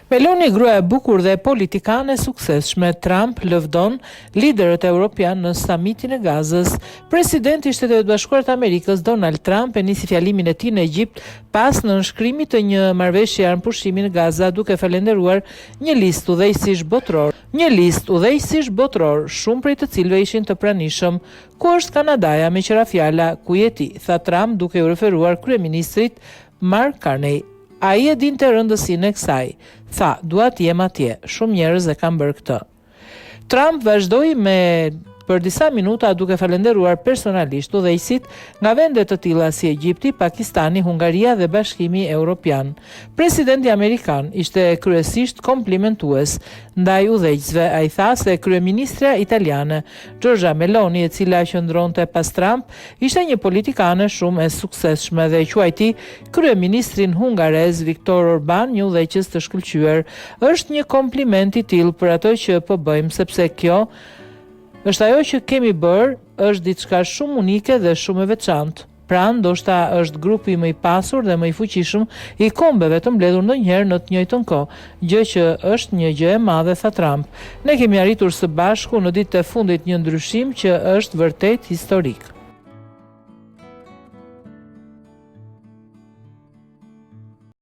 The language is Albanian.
Meloni, grua e bukur dhe politikane e suksesshme, Trump lëvdon liderët europianë në samitin e Gazës. Presidenti i Shteteve të Bashkuara të Amerikës, Donald Trump, e nisi fjalimin e tij në Egjipt pas nënshkrimit të një marrëveshjeje armëpushimi në Gaza, duke falënderuar një listë udhëheqësish botërorë, një listë udhëheqësish botërorë, shumë prej të cilëve ishin të pranishëm. Ku është Kanadaja, meqë ra fjala, ku je ti? tha Trump duke iu referuar kryeministrit Mark Carney. Ai e dinte rëndësinë e kësaj. Tha, dua të jem atje. Shumë njerëz e kanë bërë këtë. Trump vazhdoi me për disa minuta duke falënderuar personalisht udhëheqësit nga vende të tilla si Egjipti, Pakistani, Hungaria dhe Bashkimi Europian. Presidenti amerikan ishte kryesisht komplimentues ndaj udhëheqësve. Ai tha se kryeministrja italiane, Giorgia Meloni, e cila qëndronte pas Trump, ishte një politikane shumë e suksesshme dhe e quajti kryeministrin hungarez Viktor Orban një udhëheqës të shkëlqyer. Është një kompliment i tillë për atë që po bëjmë, sepse kjo është ajo që kemi bërë, është diçka shumë unike dhe shumë e veçantë. Pra, ndoshta është grupi më i pasur dhe më i fuqishëm i kombeve të mbledhur ndonjëherë në të njëjtën kohë, gjë që është një gjë e madhe, tha Trump. Ne kemi arritur së bashku në ditët e fundit një ndryshim që është vërtet historik.